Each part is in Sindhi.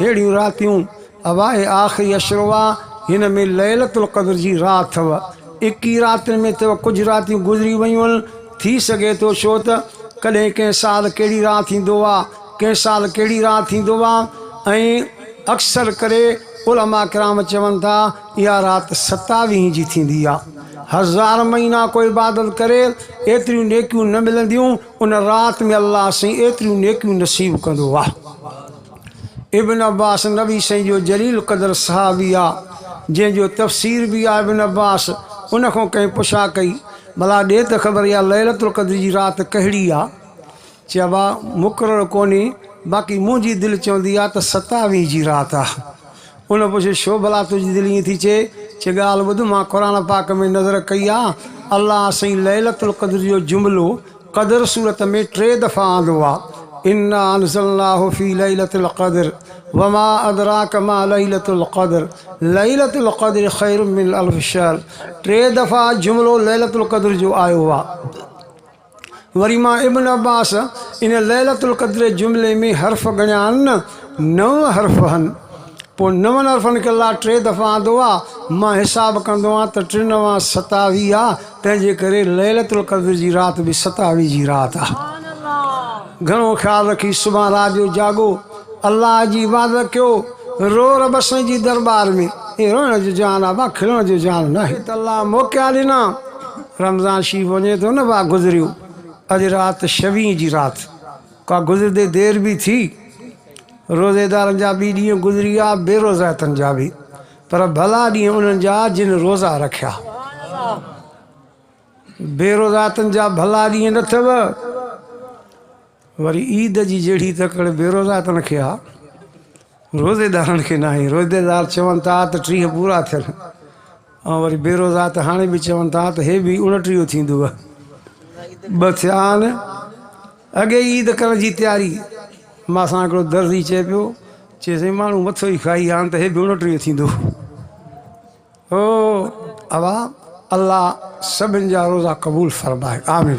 ههڙيون راتيون. ابا هي آخري عشرو آ، هن ۾ ليلة القدر جي رات اٿو. ايڪيهه راتين ۾ اٿو ڪجهه راتيون گذري ويون آهن، ٿي سگهي ٿو ڇو ته ڪڏهن ڪنهن سال ڪهڙي رات ٿيندو آ، ڪنهن سال ڪهڙي رات ٿيندو آ ۽ اڪثر ڪري علماء ڪرام چون ٿا اها رات ستاويهين جي ٿيندي آ. هزار مهينا ڪو عبادت ڪري ايتريون نيڪيون نه ملنديون، ان رات ۾ الله سائين ايتريون نيڪيون نصيب ڪندو آ. ابن عباس نبي سائين جو جليل قدر صحابي آ، جنهن جو تفسير به آ ابن عباس ان کان ڪنهن پڇا ڪئي، ڀلا ڏي ته خبر اها ليلة القدر جي رات ڪهڙي آ؟ چي ابا مقرر ڪونهي، باقي منهنجي دل چوندي آ ته ستاويهين جي رات آ. ان پڇيو ڇو ڀلا تنهنجي دل ائين ٿي چئي؟ چي ڳالهه ٻڌ مان قرآن پاڪ ۾ نظر ڪئي آ، الله سائين ليلة القدر جو جملو قدر سورت ۾ ٽي دفعا آندو آ، انا انزلناه في ليلة القدر وما ادراک ما ليلة القدر ليلة القدر خير من الف شهر ٽي دفعا جملو ليلة القدر جو آيو آ. وري مان ابن عباس ان ليلة القدر جي جملي ۾ حرف ڳڻيا آهن نه، نو حرف هن. پوء نون حرفن کي الله ٽي دفعا آندو آ، مان حساب ڪندو آهيان ته ٽي نوان 27 آ، تنهن جي ڪري ليلة القدر جي رات به 27 جي رات آ. گهڻو خيال رکي سڀان رات جو جاڳو، الله جي عبادت ڪيو، رو رب سائين جي درٻار ۾. هي روئڻ جو جهان آ ڀا، کلڻ جو جهان ناهي. ته الله موقعا ڏنا. رمضان شريف وڃي ٿو نه ڀا گذريو اڄ رات شوينء جي رات ڪا گذرندي دير به ٿي روزيدارن جا به ڏينهن گذري ويا بي روزائتن جا به پر ڀلا ڏينهن انهن جا جن روزا رکيا بي روزائتن جا ڀلا ڏينهن نه اٿو وري عيد جي جهڙي تڪڙ بي روزائتن کي آ روزيدارن کي ناهي. روزيدار چون ٿا ته 30 پورا ٿين ۽ وري بي روزا ته هاڻي به چون ٿا ته هي به 29 ٿيندو. ٻه ٿيا آهن. اڳي ئي عيد ڪرڻ جي تياري. مان سان هڪڙو درزي چئي پيو، چي سائين ماڻهو مٿو ئي کائي ويا آهن ته هي به 29 ٿيندو. او ابا الله سڀن جا روزا قبول فرمائي آمين.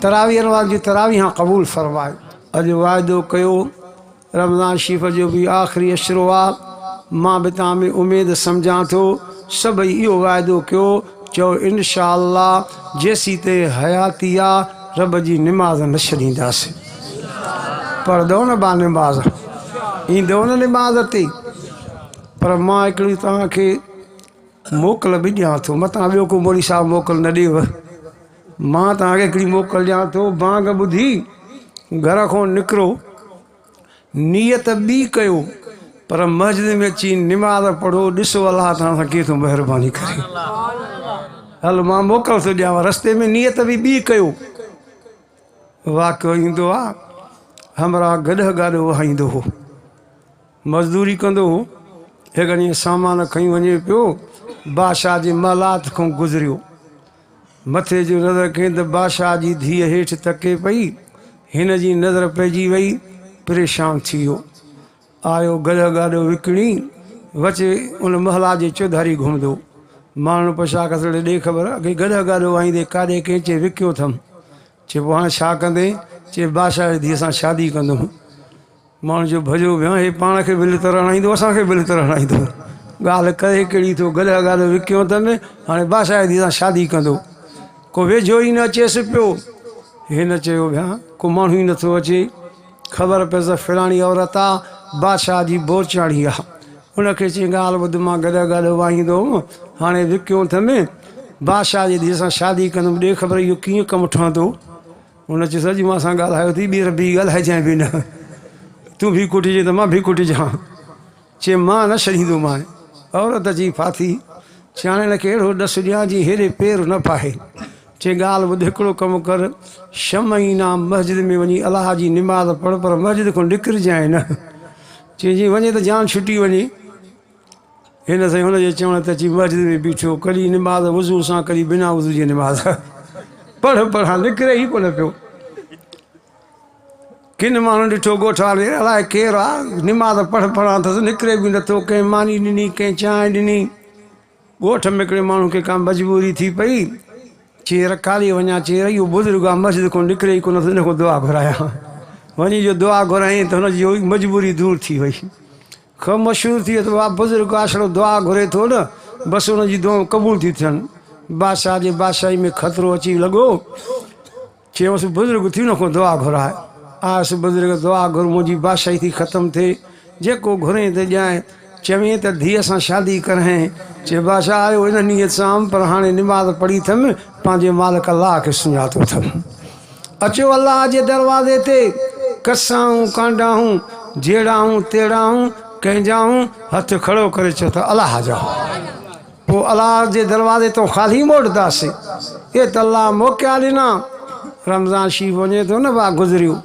تراويحن وارن جون تراويحان قبول فرمائي. اڄ واعدو ڪيو رمضان شريف جو به آخري عشرو آ مان به توهان ۾ اميد سمجهان ٿو سڀئي اهو واعدو ڪيو چئو انشاء الله جيسيتائين حياتي آ رب جي نماز نه ڇڏينداسين پڙهندؤ نه با نماز ايندؤ نه نماز تي پر مان هڪڙي توهان کي موڪل به ڏيان ٿو، متان ٻيو ڪو مولوي صاحب موڪل نه ڏيو. مان توهان کي هڪڙي موڪل ڏيان ٿو، بانگ ٻڌي گهر کان نڪرو، نيت ٻي ڪيو، پر مسجد ۾ اچي نماز پڙهو، ڏسو الله توهان سان ڪيئن ٿو مهرباني ڪري. هل مان موڪل ٿو ڏيانو، رستي ۾ نيت به ٻي ڪيو. واقعو ايندو آ، همراهه گڏهه گاڏو وهائيندو هو. مزدوري ڪندو هو. هڪ ڏينهن سامان کڻي وڃي پيو، بادشاهه جي محلات کان گذريو. مٿي جو نظر ڪيائين ته بادشاهه جي ڌيء هيٺ تڪي پئي. هن جي نظر پئجي وئي، پريشان ٿي ويو. آيو گڏهه گاڏو وڪڻي، وچي ان محلات جي چوڌاري گهمندو. ماڻهن پڇا ڪيس، اڙي ڏي خبر، اڳي گڏهه گاڏو وهائيندي ڪاڏي ڪئين؟ چي، وڪيو اٿم. چي، پوء هاڻي ڇا ڪندين؟ چي، بادشاهه جي ڌيء سان شادي ڪندم. ماڻهو چيو، ڀڄو ويان، هي پاڻ کي به لتر هڻائيندو، اسان کي به لتر هڻائيندو. ڳالهه ڪري ڪهڙي ٿو، گڏهه گاڏو وڪيو اٿن، هاڻي بادشاهه جي ڌيء سان شادي ڪندو. ڪو ويجهو ئي نه اچيس پيو. هن چيو، ويان، ڪو ماڻهو ئي نٿو اچي. خبر پيس ته فلاڻي عورت آ، بادشاهه جي بورچاڻي آ. ان کي چيائين، ڳالهه ٻڌ، مان گڏهه گاڏو واهيندو هوم، هاڻي وڪيو اٿم، بادشاهه جي ڌيء سان شادي ڪندم، ڏي خبر اهو ڪيئن ڪم ٺهندو؟ هن چيس، اڄ مان سان ڳالهايو اٿئي، ٻيهر بيهي ڳالهائجانء به نه. تون به ڪٽجين ته مان به ڪٽجان. چي، مان نه ڇڏيندومانء. عورت اچي ڦاٿي. چي، هاڻي هن کي اهڙو ڏس ڏيان، جيئن هيڏي پير نه پائي. چي، ڳالهه ٻڌ، هڪڙو ڪم ڪر، ڇهه مهينا مسجد ۾ وڃي الله جي نماز پڙهه، پر مسجد کان نڪرجانء نه. چي، جي وڃي ته جان ڇٽي وڃي. هن سائين هن جي چوڻ تي اچي مسجد ۾ بيٺو، ڪڏهن نماز وضو سان ڪڏهن بنا وضو جي نماز پڙهه پڙهان نڪري ئي ڪونه پيو. ڪن ماڻهن ڏٺو ڳوٺ وارن الائي ڪير آ، نماز پڙهه پڙهان اٿس نڪري به نٿو، ڪنهن ماني ڏني ڪنهن چانهه ڏني. ڳوٺ ۾ هڪڙي ماڻهو کي ڪا مجبوري ٿي پئي، چي يار ڪاڏي وڃان، چي يار اهو بزرگ آ مسجد کان نڪري ئي ڪونه ٿو ان کان دعا گهرايان. وڃي جو دعا گهرايائين ته هن جي مجبوري دور ٿي وئي. کان مشهور ٿي ويو ته واهه بزرگ آشڙو دعا گهري ٿو نه بس ان جي دعائون قبول ٿيون ٿين. بادشاهه جي بادشاهي ۾ خطرو اچي لڳو. چيائونس بزرگ ٿي ان کان دعا گهراء. آيس بزرگ دعا گهر منهنجي بادشاهي ٿي ختم ٿئي. جيڪو گهرين ته ڏيانء. چوين ته ڌيء سان شادي ڪرين. چي بادشاهه آيو ان نيت سان هئم پر هاڻي نماز پڙهي ٿم پنهنجي مالڪ الله کي سڃاتو ٿم. اچو الله جي دروازي تي، ڪسائون ڪانڊاهون، جهڙاهون تهڙاهون، ڪنهن جاهون، هٿ کڙو ڪري چئو ته الله جا. پوء الله جي دروازي تون خالي موٽنداسين. اي ته الله موقعا ڏنا. رمضان شريف وڃي ٿو نه وا گذريو.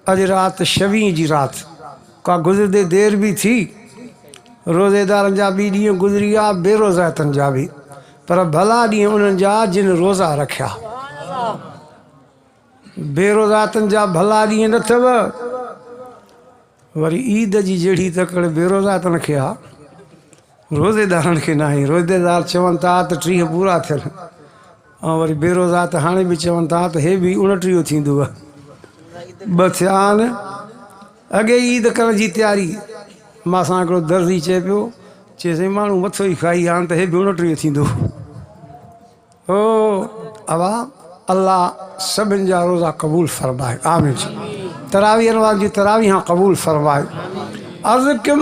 اڄ رات شوينء جي رات. ڪا گذرندي دير به ٿي. روزيدارن جا به ڏينهن گذري ويا، بي روزائتن جا به. پر ڀلا ڏينهن انهن جا جن روزا رکيا. بي روزائتن جا ڀلا ڏينهن نه اٿو. وري عيد جي جهڙي تڪڙ بي روزائتن کي آ، روزيدارن کي ناهي. روزيدار چون ٿا ته 30 پورا ٿين ۽ وري بي روزا ته هاڻي به چون ٿا ته هي به 29 ٿيندو. ٻه ٿيا آهن. اڳي ئي عيد ڪرڻ جي تياري. مان سان هڪڙو درزي چئي پيو، چي سائين ماڻهو مٿو ئي کائي ويا آهن ته هي به 29 ٿيندو. او ابا الله سڀن جا روزا قبول فرمائي آمين. تراويحن وارن جون تراويحان قبول فرمائي. عرض ڪيم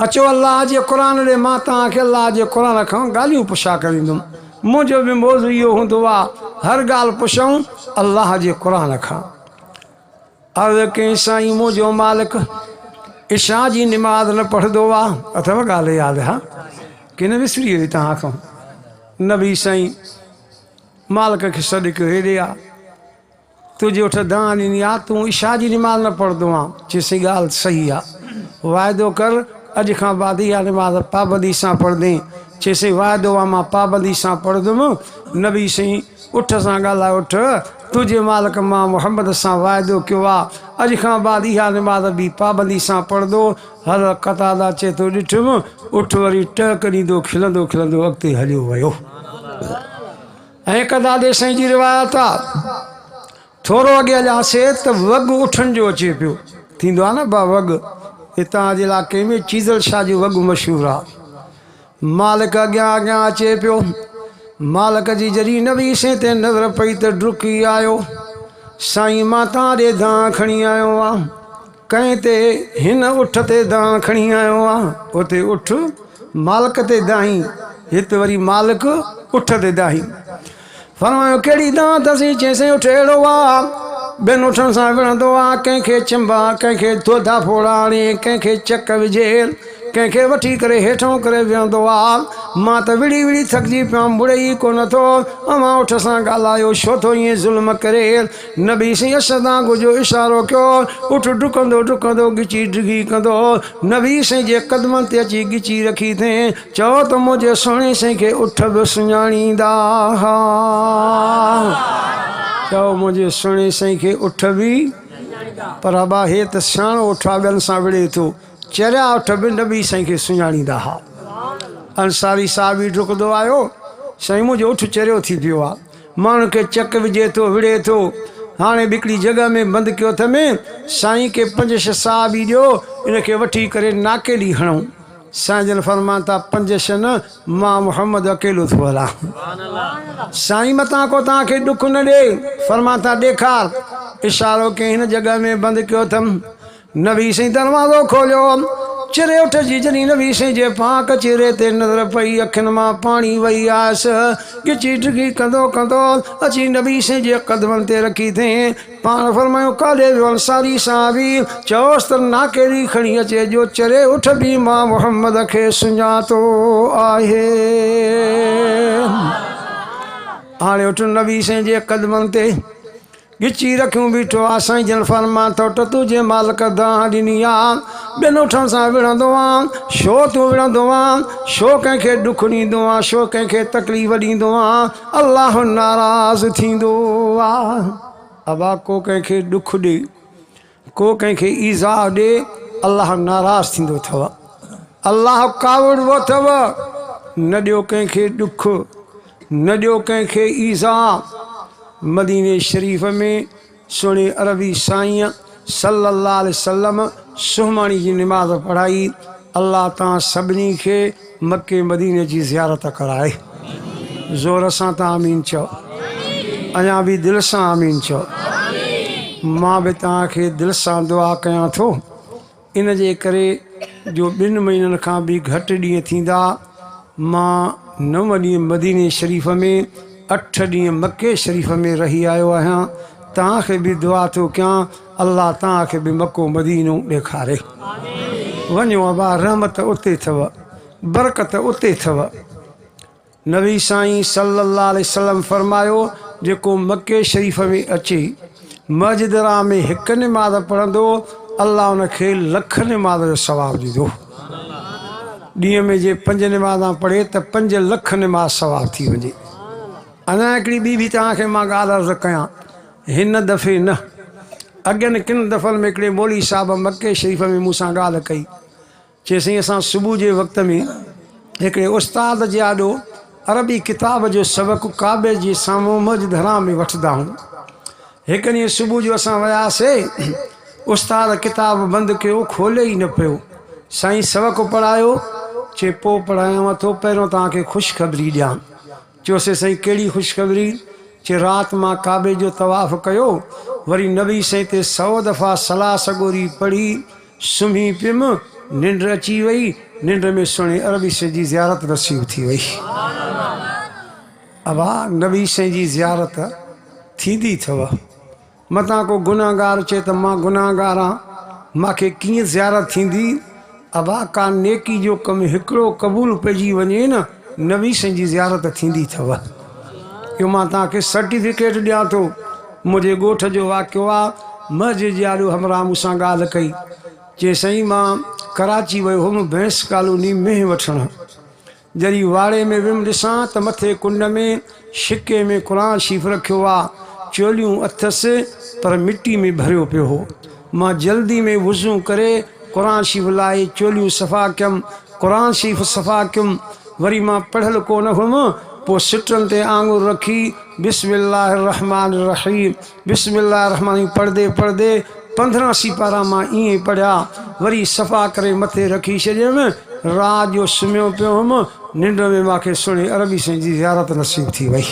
اچو الله جي قرآن ڏي مان توهان کي الله جي قرآن کان ڳالهيون پڇا ڪريندم. منهنجو به موضوع اهو هوندو آ هر ڳالهه پڇون الله جي قرآن کان. عرض ڪيائين سائين منهنجو مالڪ عشاء جي نماز نه پڙهندو آ. اٿو ڳالهه ياد ها ڪي نه وسري وئي توهان کان. نبي سائين مالڪ کي سڏ ڪيو هيڏي آ تنهنجي اٺ دانهن ڏني آ تون عشاء جي نماز نه پڙهندو آن. چيس سائين ڳالهه صحيح آ واعدو ڪر اڄ کان بعد اها نماز پابندي سان پڙهندين. چيس سائين واعدو آ مان پابندي سان پڙهندم. نبي سائين اٺ سان ڳالهاء اٺ تنهنجي مالڪ مان محمد سان واعدو ڪيو آ اڄ کان بعد اها نماز به پابندي سان پڙهندو. حضرت قتاده چئي ٿو ڏٺم اٺ وري ٽهڪ ڏيندو کلندو کلندو اڳتي هليو ويو. ۽ قتادي سائين جي روايت آ ٿورو اڳي هلياسي ته وڳ اٺن جو اچي پيو. ٿيندو آ نه با وڳ هتان جي علائقي ۾ چيزل شاهه جو وڳ مشهور آ. مالڪ اڳيان اڳيان اچي پيو. مالڪ جي جڏهن نبي سين تي نظر پئي ته ڊڪي آيو. سائين مان تان ڏي دانهن کڻي آيو آن. ڪنهن تي؟ هن اٺ تي دانهن کڻي آيو آن. اتي اٺ مالڪ تي دانهين، هت وري مالڪ اٺ تي دانهين. فرمايو، ڪهڙي دانهن اٿس؟ چيائين، سائين اٺ اهڙو آ، ٻين اٺن سان وڙهندو آ، ڪنهن کي چنبا، ڪنهن کي ڌوڌا ڦوڙا هڻي، ڪنهن کي چڪ وجهي، ڪنهن کي وٺي ڪري هيٺئون ڪري ويهندو آ. مان ته وڙهي وڙهي ٿڪجي پيو آهيان، مڙي ئي ڪونه ٿو. اوهان اٺ سان ڳالهايو، ڇو ٿو ائين ظلم ڪري؟ نبي سائين اسدانگ جو اشارو ڪيو، اٺ ڊڪندو ڊڪندو ڳچي ڊگهي ڪندو نبي سائين جي قدمن تي اچي ڳچي رکي اٿئين. چئو ته منهنجي سهڻي سائين کي اٺ به سڃاڻيندا ها. چئو منهنجي سهڻي سائين کي اٺ به. پر ابا هي ته سياڻو اٺ آ ٻين سان وڙهي ٿو. چريا اٺ به نبي سائين کي سڃاڻيندا ها. انصاري صحابي ڊڪندو آيو، سائين منهنجو اٺ چريو ٿي پيو آ. ماڻهن کي چڪ وجهي ٿو، وڙهي ٿو. هاڻي ٻڪڙي جڳهه ۾ بند ڪيو اٿم. سائين کي پنج ڇهه صحابي ڏيو، ان کي وٺي ڪري ناڪي ڏي هڻون. سائين جن فرمان ٿا پنج ڇهه نه مان محمد اڪيلو ٿو هلان. سائين متان ڪو توهان کي ڏک نه ڏئي. فرمان ٿا ڏيکار. اشارو ڪيائين هن جڳهه ۾ بند ڪيو اٿم. نبي سائين دروازو کوليو. چري اٺ جي جڏهن نبي سائين جي پاڪ چهري تي نظر پئي اکين مان پاڻي وهي آيس. ڳچي ڊگهي ڪندو ڪندو اچي نبي سائين جي قدمن تي رکي اٿئين. پاڻ فرمايو، ڪاڏي ويو انصاري صحابي؟ چيوس ته ناڪيري کڻي اچي جو چري اٺ به مان محمد کي سڃاتو آهي. هاڻي اٺ نبي سائين جي قدمن تي ڳچي رکيون بيٺو آ. سائين جن فرمان ٿو ته تنهنجي مالڪ دانهن ڏني آ، ٻين اٺن سان وڙهندو آن، ڇو تون وڙهندو آن، ڇو ڪنهن کي ڏک ڏيندو آن، ڇو ڪنهن کي تڪليف ڏيندو آن، الله ناراض ٿيندو آ. ابا ڪو ڪنهن کي ڏک ڏي، ڪو ڪنهن کي ايذاء ڏي، الله ناراض ٿيندو اٿو، الله ڪاوڙبو اٿو، نه ڏيو ڪنهن کي ڏک، نه ڏيو ڪنهن کي ايذاء. مديني شريف ۾ سهڻي عربي سائينء صلّي الله عليه وسلّم سهماڻي جي نماز پڙهائي. الله توهان سڀني کي مڪي مديني جي زيارت ڪرائي. زور سان ته آمين چئو. اڃا به دل سان آمين چئو. مان به توهان کي دل سان دعا ڪيان ٿو. ان جي ڪري جو ٻن مهينن کان به گهٽ ڏينهن ٿيندا، مان نو ڏينهن مديني شريف ۾، اٺ ڏينهن مڪي شريف ۾ رهي آيو آهيان، توهان کي به دعا ٿو ڪيان، الله توهان کي به مڪو مدينو ڏيکاري. وڃو ابا رحمت اتي اٿو، برڪت اتي اٿو. نبي سائين صلّي اللّٰه عليه وسلّم فرمايو، جيڪو مڪي شريف ۾ اچي مسجد حرام ۾ هڪ نماز پڙهندو، الله ان کي لک نماز جو ثواب ڏيندو. ڏينهن ۾ جي پنج نمازان پڙهي ته 5 لک نماز ثواب ٿي وڃي. اڃا هڪڙي ٻي به توهان کي مان ڳالهه عرض ڪيان، هن دفعي نه، اڳين ڪن دفعن ۾ هڪڙي مولوي صاحب مڪي شريف ۾ مون سان ڳالهه ڪئي. چي سائين اسان صبح جي وقت ۾ هڪڙي استاد جي آڏو عربي ڪتاب جو سبق ڪعبي جي سامهون مسجد حرام ۾ وٺندا هون. هڪ ڏينهن صبح جو اسان وياسي استاد ڪتاب بند ڪيو کولي ئي نه پيو. سائين سبق پڙهايو؟ چي پوء پڙهايانو ٿو پهريون توهان کي خوشخبري ڏيان. چيوسين سائين ڪهڙي خوشخبري؟ چي رات مان ڪعبي جو طواف ڪيو وري نبي سائين تي سئو دفعا صلاة سڳوري پڙهي سمهي پيم، ننڊ اچي وئي، ننڊ ۾ سهڻي عربي سائين جي زيارت نصيب ٿي وئي. ابا نبي سائين جي زيارت ٿيندي اٿو، متان ڪو گنهگار چئي ته مان گنهگار آن، مان کي ڪيئن زيارت ٿيندي؟ ابا ڪا نيڪي جو ڪم هڪڙو قبول پئجي وڃي نه، نبي سائين جي زيارت ٿيندي اٿو. اهو مان توهان کي سرٽيفڪيٽ ڏيان ٿو. منهنجي ڳوٺ جو واقعو آ، مسجد جي آڏو همراهه مون سان ڳالهه ڪئي. چي سائين مان ڪراچي ويو هوم ڀينس ڪالوني مينهن وٺڻ. جڏهن واڙي ۾ ويم ڏسان ته مٿي ڪنڊ ۾ شڪي ۾ قرآن شريف رکيو آ. چوليون اٿس پر مٽي ۾ ڀريو پيو هو. مان جلدي ۾ وضو ڪري قرآن شريف لاهي چوليون صفا ڪيم. قرآن شريف صفا ڪيم. وري مان پڙهيل ڪو نه هئم. پوء سٽن تي آڱر رکي بسم الله الرحمٰن الرحيم بسم الله الرحمٰن الرحيم پڙهندي پڙهندي 15 سيپارا مان ائين ئي پڙهيا. وري صفا ڪري مٿي رکي ڇڏيم. رات جو سمهيو پيو هئم. ننڊ ۾ مان کي سهڻي عربي سائين جي زيارت نصيب ٿي وئي.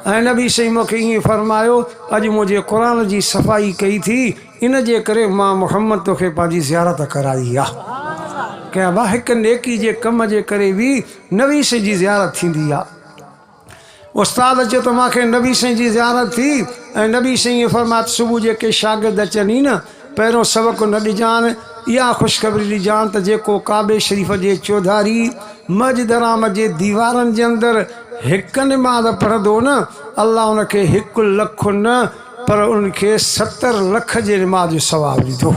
۽ نبي سائين مون کي ائين فرمايو، اڄ منهنجي قرآن جي صفائي ڪئي ٿي، ان جي ڪري مان محمد توکي پنهنجي زيارت ڪرائي آ. ڪنهن به هڪ نيڪي جي ڪم جي ڪري به نبي سائين جي زيارت ٿيندي آ. استاد چيو ته مان کي نبي سائين جي زيارت ٿي ۽ نبي سائين ائين فرمايو ته صبح جيڪي شاگرد اچن ئي نه پهريون سبق نه ڏجان اها خوشخبري ڏجان ته جيڪو ڪعبي شريف جي چوڌاري مسجد حرام جي ديوارن جي اندر هڪ نماز پڙهندو نه الله ان کي 1 لک نه پر ان کي 70 لک جي نماز جو ثواب ڏيندو.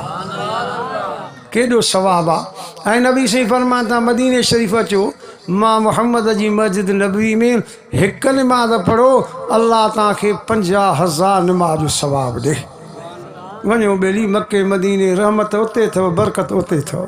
ڪيڏو ثواب آ ۽ نبي سائين فرمائن ٿا مديني شريف اچو مان محمد جي مسجد نبوي ۾ هڪ نماز پڙهو الله توهان کي 50,000 نماز جو ثواب ڏي. وڃو ٻيلي مڪي مديني رحمت اتي اٿو برڪت اتي اٿو.